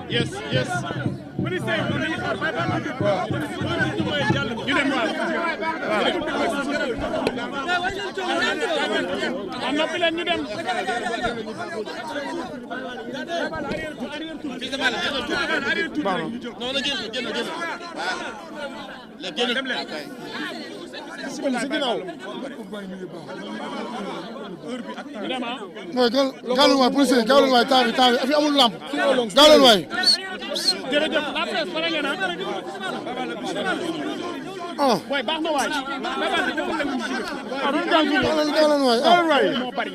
Yes, yes. Noppi leen ñu dem. gaalu waay policier gaalu waay temps bi fi amul lamp gaalu waay jërëjëf la presse pare ngeen ah waay baax na waay moo bari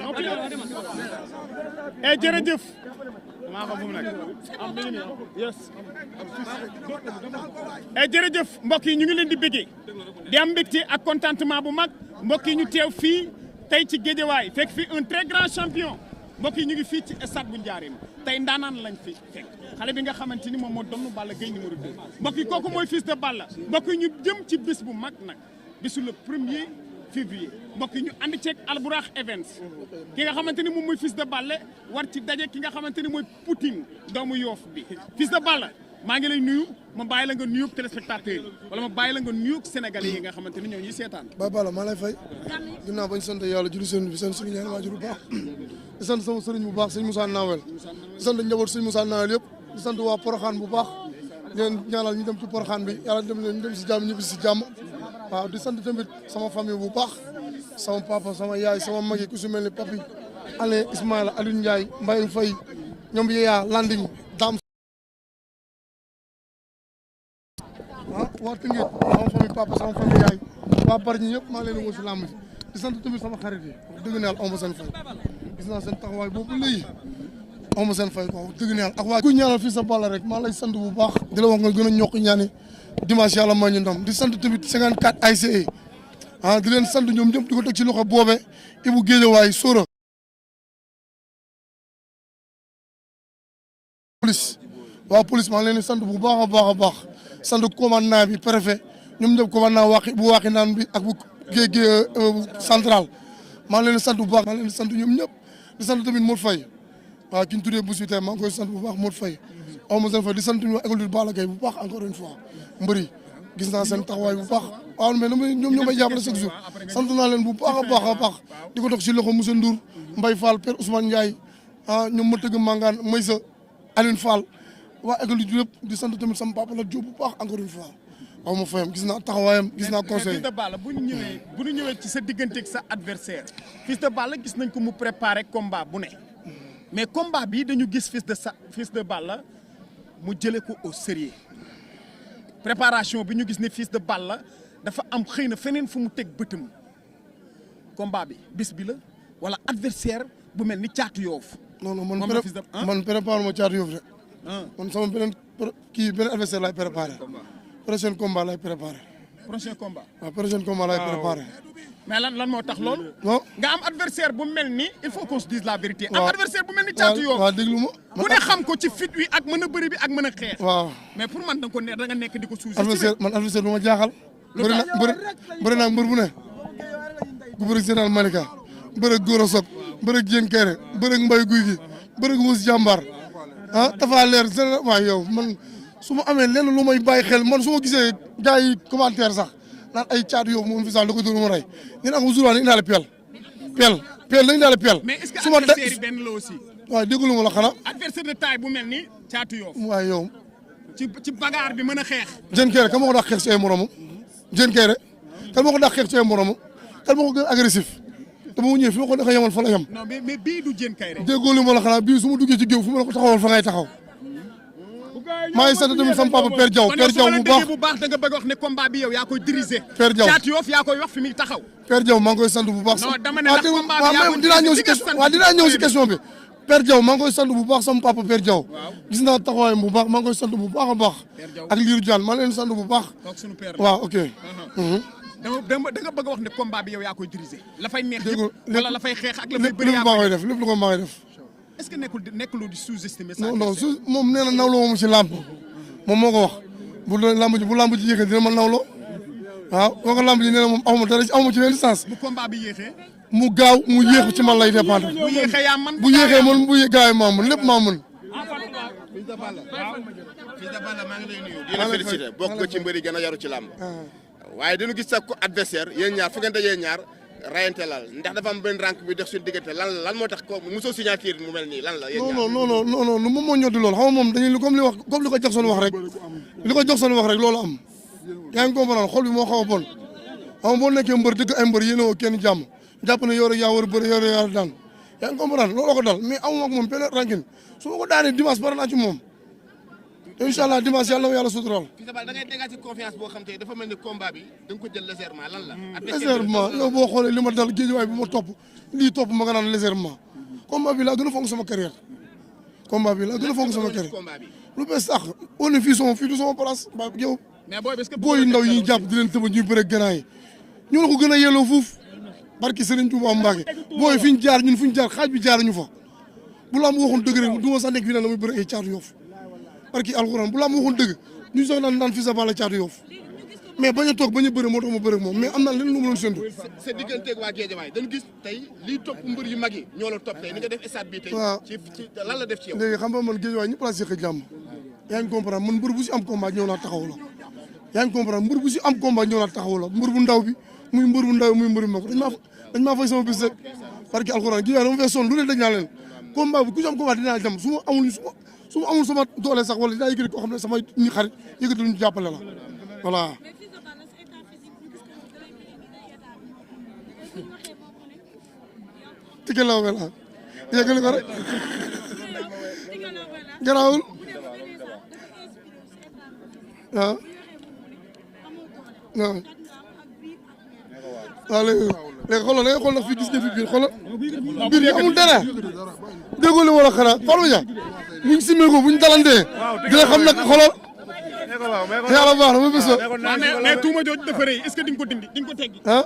e jërëjëf maa xam fu mu nekk yes e jërëjëf mbokk yi ñu ngi leen di bëggee di am mbégte ak contentement bu mag mbokk yi ñu teew fii tey ci Guédiawaye fekk fi un très grand champion mbokk yi ñu ngi fii ci stade bu Ndiarème tey ndaanaan lañ fi fekk xale bi nga xamante ni moom moo doon Balla Gaye numéro 2 mbokk yi kooku mooy fils de Balla mbokk yi ñu jëm ci bis bu mag nag bisu le 1er février mbokk yi ñu ànd ceeg Albourakh Events ki nga xamante ni moom mooy fils de Balla war ci daje ki nga xamante ni mooy Poutine doomu Yoff bi fils de Balla maa ngi lay nuyu ma bàyyi la nga nuyoog téléspectateurs yi wala ma bàyyi la nga nuyoog sénégalais yi nga xamante ni ñoo ñuy seetaan. Baye Balla maa lay fay ginnaaw bañ sant yàlla julli seen bi sant suñu ñaari waajur bu baax di sant sama sëriñ bu baax sëñ Moussa Nawel di sant njaboot sëñ Moussa Nawel yëpp di sant waa Porokhane bu baax ngeen ñaanal ñu dem ci Porokhane bi yàlla dem leen ñu dem si jàmm ñibbi si jàmm waaw di sant tamit sama famille bu baax sama papa sama yaay sama mag yi ku si mel ni papi Alain Ismaïla Aliou Ndiaye Mbaye Faye ñoom Yeya Landing Dame waa Tëngéej sama famille papa sama famille yaay waa Bargny ñëpp maa ngi leen di woo si làmb ji di sant tamit sama xarit yi wax dëgg ne yàlla aw ma seen fay gis naa seen taxawaay boobu léegi aw ma seen fay quoi wax dëgg ne yàlla ak waa ku ñaanal fii sa Balla rek maa lay sant bu baax di la wax nga gën a ñokk ñaani dimanche yàlla maa ñu ndam di sant tamit 54 ASC di leen sant ñoom ñëpp di ko teg ci loxo boobe Ibou Guédiawaye Sora police waa police maa ngi leen di sant bu baax a baax a baax sant commandant bi préfet ñoom ñëpp commandant bu waxi naan bi ak bu géej central maa ngi leen di sant bu baax maa ngi leen di sant ñoom ñëpp di sant tamit Modou Faye waaw ki ñu tuddee bu suite maa ngi koy sant bu baax Modou Faye aw ma seen fay di sant ñu école de Balla Gaye bu baax encore une fois mbëri gis naa seen taxawaay bu baax waaw mais ñoom ñoo may jàppale chaque jour sant naa leen bu baax a baax di ko dox si loxo Moussa Ndour Mbaye Fall Père Ousmane Ndiaye ñoom ma tëgg Mangane Maysa Aline Fall waa école du yëpp di sant tamit sama papa la Diop bu baax encore une fois waaw ma fayam gis naa taxawaayam gis naa conseil fils de Balla bu ñu ñëwee ci sa diggante ak sa adversaire fils de Balla gis nañ ko mu préparé combat bu ne mais combat bi dañu gis fils de Balla mu jëlee ko au sérieux préparation bi ñu gis ne fils de Balla dafa am xëy na feneen fu mu teg bëtam combat bi bis bi la wala adversaire bu mel ni Caatu Yoof non man préparé ma Caatu Yoof rek man sama beneen adversaire laay préparé prochain combat laay préparé. prochain combat. waaw prochain combat laay préparé. mais lan moo tax loolu. non nga am adversaire bu mel ni il faut qu'on se dise la vérité. am adversaire bu mel ni Caatu Yoof. waaw déglu ma. ku ne xam ko ci fit wi ak mën a bëri bi ak mën a xeex. waaw mais pour man da nga nekk di ko suuf. adversaire bu ma jaaxal. bëri naa mbër bu ne. bu bëri général Malika. bëri Goro Sock. bëri Dieng Kéré. bëri Mbaye Guy gi. bëri Moussa Jàmbaar. dafa leer général waaw yow man. su ma amee lenn lu may bàyyi xel man su ma gisee gars yi commentaire sax naan ay Caatu Yoof moom fi sax da ko dóor ma rey ñu ne ak jour ne indaale peel la indaale peel. mais est-ce que adversaire yi benn la aussi. waaw déglu ma la xanaa. adversaire de taille bu mel ni Caatu Yoof. waaw yow. ci bagarre bi mën a xeex. Dieng Kéré kan ma ko dàq xeex ci ay moromam. Dieng Kéré kan ma ko dàq xeex ci ay moromam kan ma ko gën agressif te ba mu ñëwee fi ma ko def yemal fa la yem. non mais bii du Dieng Kéré. déggoo li ma la xanaa bii su ma duggee ci géew fu ma la ko taxawal fa ngay taxaw. maa ngi sant tamit sama papa Père Diaw bu baax da nga bëgg wax ne combat bi yow yaa koy diriger. Père Diaw Caatu Yoof yaa koy wax fi muy taxaw. Père Diaw maa ngi koy sant bu baax. non dama ne la combat bi yaa koy dinaa ñëw si question bi. Père Diaw maa ngi koy sant bu baax sama papa Père Diaw. gis naa taxawaayam bu baax maa ngi koy sant bu baax a baax. ak Lirou Diane maa ngi leen sant bu baax. waaw ok. da nga bëgg wax ne combat bi yow yaa koy diriger. la fay neex yëpp wala la fay xeex ak la fay bëri yaa koy def lépp lu ko maa koy def. est-ce que nekkul di sous-estimer non moom nee na nawloo moom si làmp moom moo ko wax bu lamb ji yéexee dina ma nawloo waaw boo ko lamb ji nee na moom awma dara awma ci benn sens. bu combat bi yéexee. mu gaaw mu yéex ci man lay dépendre. bu yéexee yaa man bu yéexee man bu gaaw maa mën lépp maa mën. Fils de Balla maa ngi lay nuyu. di la féliciter bokk nga ci mbëri gën a yaru ci làmb. waaye dañu gis sa adversaire yéen ñaar fu ngeen dajee ñaar rayante lal ndax dafa am benn rank bi def suñu diggante lan moo tax ko mosoo signature mu mel nii lan la. yéen ñaar non moom moo ñoddi loolu xam nga moom dañuy comme li ko Jackson wax rek li ko Jackson wax rek loolu am. yaa ngi comprendre xol bi moo xaw a bon xam nga boo nekkee mbër dëgg ay mbër yéen a woo kenn jàmm jàpp ne yow rek yaa war a bëri yow rek yaa daan yaa ngi comprendre looloo ko dal mais amuma ak moom benn rankin su ma ko daanee dimanche pare naa ci moom incha allah dimanche yàlla na yàlla sutural. Fils de Balla da ngay dégager ci confiance boo xam te dafa mel ni combat bi da nga ko jël légèrement lan la. légèrement yow boo xoolee li ma dal géejuwaay bi ma topp lii topp ma nga naan légèrement combat bi laa gën a fonk sama carrière combat bi laa gën a fonk sama carrière lu bees sax on est fii du sama place ba yow booy ndaw yi ñu jàpp di leen tëba ñuy bëre gànnaay yi ñu la ko gën a yelloo fuuf barki Serigne Touba Mbacke booy fi ñu jaar ñun fu ñu jaar xaaj bi jaaruñu fa bu la am waxoon dëgg rek du ma sax nekk fii naan damay bëre ay caatu yoof barki alxuraan bu la am waxoon dëgg ñu soog naan Fils de Balla caatu yoof mais bañ a toog bañ a bëre moo tax ma bëre moom mais am naa leen lu ma doon séntu. sa digganteeg waa Guédiawaye dañu gis tey lii topp mbër yu mag yi ñoo la topp tey ni nga def stade bi tey. waaw ci lan la def ci yow. léegi xam nga man Guédiawaye ñëpp laa seq jàmm yaa ngi comprendre man mbër bu si am combat ñëw naa taxaw la yaa ngi comprendre mbër bu si am combat ñëw naa taxaw la mbër bu ndaw bi muy mbër bu ndaw muy mbër bu mag dañ maa fay sama bis rek parce que alxuraan Guédiawaye dama fay sonn lu ne dañ naa leen combat bi ku si am combat dinaa dem su ma amul sama doole sax wala dinaa yëkkati koo xam ne samay ñi xarit yëkkati lu ñu jàppale la voilà. tike la wala yeggali ko rek garaawul waaw waaw waaw léegi xoolal da ngay xool nag fii gis nga fi biir xoolal biir yi amul dara déggoo li wala xanaa Fallou Dia buñ simee ko buñ dalantee dina xam nag xoolal yàlla baax na ma bés mais tuuma jooju dafa rëy est-ce que di nga ko dindi di nga ko teggi ah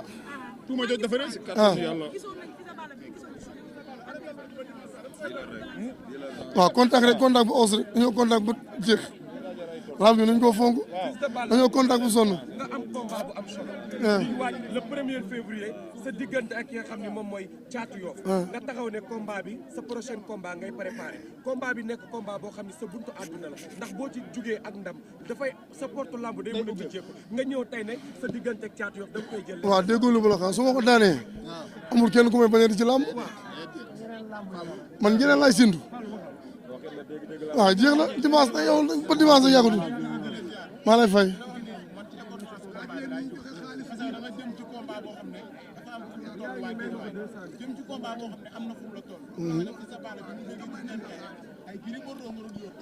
tuuma jooju dafa rëy ah waaw contact rek contact bu os rek dañoo contact bu jeex lamb bi nañ koo fonk dañoo contact bu sonn. nga am combat bu am solo. di waaj le 1er février sa diggante ak ki nga xam ne moom mooy Caatu Yoff. nga taxaw ne combat bi sa prochain combat ngay préparé combat bi nekk combat boo xam ne sa buntu àdduna la ndax boo ci jugee ak ndam dafay sa porte lamb day mën a tijjeeku nga ñëw tey ne sa diggante ak Caatu Yoff da nga koy jël. waaw déggoo lu ma la xam su ma ko daanee amul kenn ku may bañati ci lamb man ñeneen laay sindu waaw jeex na dimanche nag yow ba dimanche nag yàggatul maa lay fay.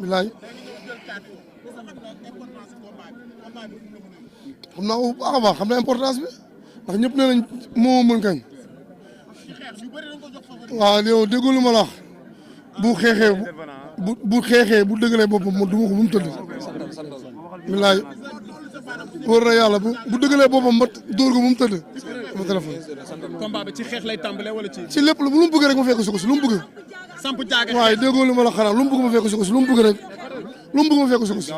bilaay xam naa bu baax a baax xam na importance bi ndax ñëpp nee nañ moo mën kañ waaw yow déggoo lu ma la wax bu xeexee bu dëggalee boppam du ma ko bu mu tëdd bilaay wóor na yàlla bu dëggalee boppam ma dóor ko bu mu tëdd sama téléphone. combat bi ci xeex lay tàmbalee wala ci. ci lépp lu mu bëgg rek ma fekk si ko si lu mu bëgg. samp jaaga waaye déggoo lu ma la xanaa lu mu bëgg ma fekk si ko si lu mu bëgg rek lu mu bëgg ma fekk si ko si.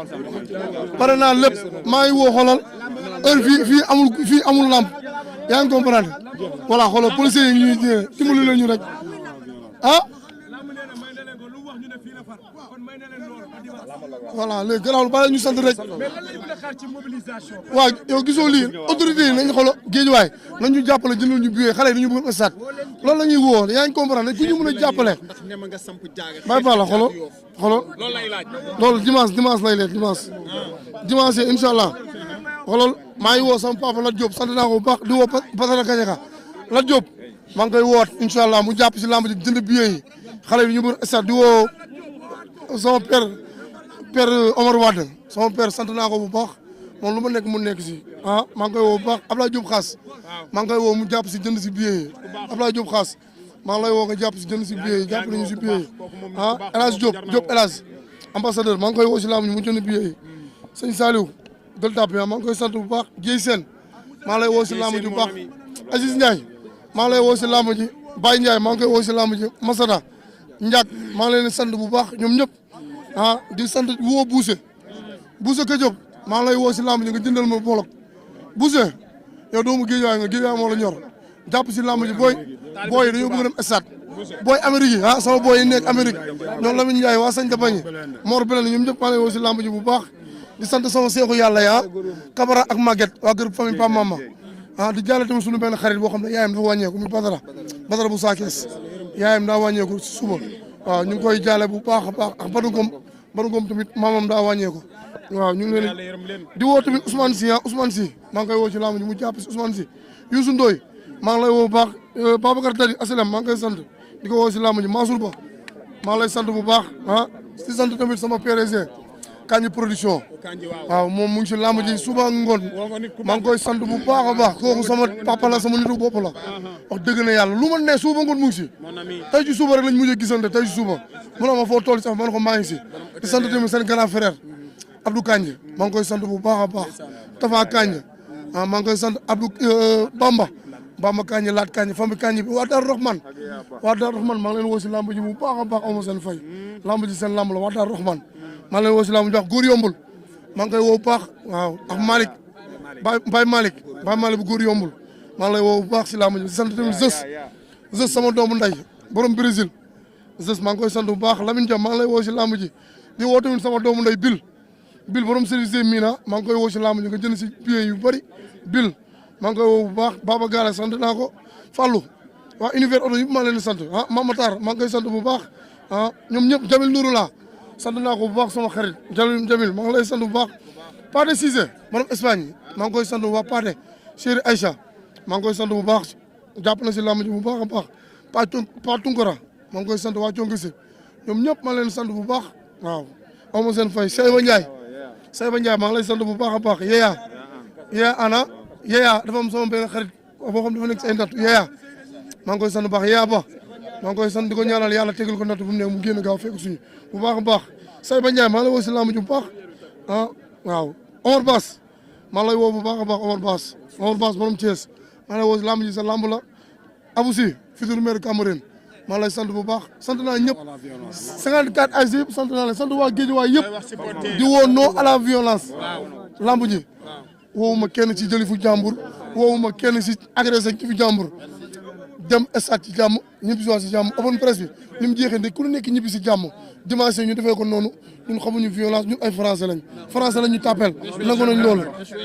pare naa lépp maa ngi woo xoolal heure fii amul lamp yaa ngi comprendre voilà xoolal policiers yi ñuy dimbali leen ñu rek ah. voilà léegi gannaaw bàyyi ñu sant rek waaw yow gisoo lii autorité yi nañ xoolal Guédiawaye nañ ñu jàppale jëndal ñu billet xale yi dañu bëgg a stade loolu la ñuy woo yaa ngi comprendre ku ñu mën a jàppale. bàyyi baax la xoolal loolu dimanche lay leer dimanche yi incha allah xoolal maa ngi woo sama papa Lat Diop sant naa ko bu baax di woo Pasala Kajaka Lat Diop maa ngi koy woot incha allah mu jàpp si lamb ji jënd billet yi xale yi ñu bëgg a stade di woo sama père Omar Wade sama père sant naa ko bu baax moom lu ma nekk mu nekk si ah maa ngi koy woo bu baax Abdoulaye Diop Xaas maa ngi koy woo mu jàpp si jënd si billet yi Abdoulaye Diop Xaas maa ngi lay woo nga jàpp si jënd si billet yi jàpp nañu si billet yi ah El Hadj Diop El Hadj ambassadeur maa ngi koy woo si lamb ji mu jënd billet yi sëñ Saliou Gueule Tapée maa ngi koy sant bu baax Dieye Sène maa ngi lay woo si lamb ji bu baax Aziz Ndiaye maa ngi lay woo si lamb ji Baye Ndiaye maa ngi koy woo si lamb ji Masada Ndiak maa ngi leen di sant bu baax ñoom ñëpp ah di sant woo Bousse Ka Diop maa ngi lay woo si lamb ji nga jëndal ma bolok Boucher yow doomu Guédiawaye nga Guédiawaye moo la ñor jàpp si lamb ji booy yi dañoo bëgg dem stade booy Amérique yi sama booy yi nekk Amérique ñoom Lamine Ndiaye waa Sañ Tabañi Mor Belén ñoom ñëpp maa ngi lay woo si lamb ji bu baax di sant sama seexu yàlla ya Kabara ak Maguette waa kër famille Pam Mama di jàlle tamit suñu benn xarit boo xam ne yaayam dafa wàññeeku mi Badara bu Saakees yaayam daa wàññeeku si suba waaw ñu ngi koy jàlle bu baax a baax ak Badou Ngom tamit maamam daa wàññeeku waaw ñu ngi leen di woo tamit Ousmane Sy maa ngi koy woo ci lamb ji mu jàpp si Ousmane Sy Youssou Ndoye maa ngi lay woo bu baax Babacar Tadi Asalem maa ngi koy sant di ko woo si lamb ji Mansour Ba maa ngi lay sant bu baax si sant tamit sama PDG Kanji production waaw moom mu ngi si lamb ji suba ngoon maa ngi koy sant bu baax a baax kooku sama papa la sama nitu bopp la wax dëgg na yàlla lu ma ne suba ngoon mu ngi si tey ci suba rek lañ mujjee gisante tey ci suba mu ne ma foo toll sax man ko maa ngi si di sant tamit seen grand frère Abdou Kanji maa ngi koy sant bu baax a baax Tafa Kanji maa ngi koy sant Abdou Bamba Kanji Laat Kanji famille Kanji bi waa Daaru Rahman maa ngi leen woo si lamb ji bu baax a baax aw ma seen fay lamb ji seen lamb la waa Daaru Rahman maa ngi leen woo si lamb ji wax góor yombul maa ngi koy woo bu baax waaw ak Malick Baye Malick bu góor yombul maa ngi lay woo bu baax si lamb ji si sant tamit Zeus sama doomu nday borom Brésil Zeus maa ngi koy sant bu baax Lamine Dia maa ngi lay woo si lamb ji di woo tamit sama doomu nday Bil borom service des mines maa ngi koy woo si lamb ji nga jënd si billet yu bëri Bil maa ngi koy woo bu baax Baba Gala sant naa ko Fallou waa univers auto yëpp maa leen di sant Mamatar maa ngi koy sant bu baax ñoom ñëpp Jamil Nouroula sant naa ko bu baax sama xarit Jamil maa ngi lay sant bu baax Pate Cissé borom Espagne maa ngi koy sant bu baax Pate Chéri Aïcha maa ngi koy sant bu baax jàpp na si lamb ji bu baax a baax Pa Tunkara maa ngi koy sant waa Conkisi ñoom ñëpp maa leen sant bu baax waaw aw ma seen fay Seyba Ndiaye maa ngi lay sant bu baax a baax Yeya dafa am sama benn xarit boo xam dafa nekk si ay natt Yeya maa ngi koy sant bu baax Yeya ba maa ngi koy sant di ko ñaanal yàlla tegal ko natt bu mu ne mu génn gaaw fekk suñu bu baax a baax Seyba Ndiaye maa ngi lay woo si lamb ji bu baax waaw Omar Bass maa ngi lay woo bu baax a baax Omar Bass borom Thiès maa ngi lay woo si lamb ji sa lamb la Abou Sy futur maire Cameroun maa ngi lay sant bu baax sant naa ñëpp 54 ASC yëpp sant naa leen sant waa Guédiawaye yëpp di woo non à la violence lamb ji woowuma kenn ci jëli fu jàmbur woowuma kenn ci agressé ci fu jàmbur dem stade ci jàmm ñibbi si jàmm open presse bi ni mu jeexee ku nekk ñibbi si jàmm dimanche ñu defee ko noonu ñun xamuñu violence ñun ay français lañ ñu tàppeel nangu nañ loolu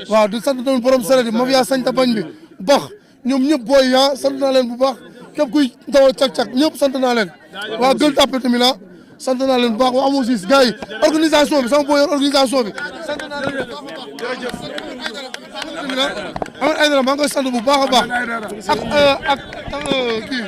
waaw di sant tamit borom saret yi mafia Sañ Tabañ bi bax ñoom ñëpp booy sant naa leen bu baax képp kuy dawal cak-cak ñëpp sant naa leen waa gël tàppe tamit sant naa leen bu baax waa amoo siis gars yi organisation bi sama booy organisation bi sant naa leen bu baax a baax Ahmed Aïdara maa ngi koy sant bu baax a baax ak kii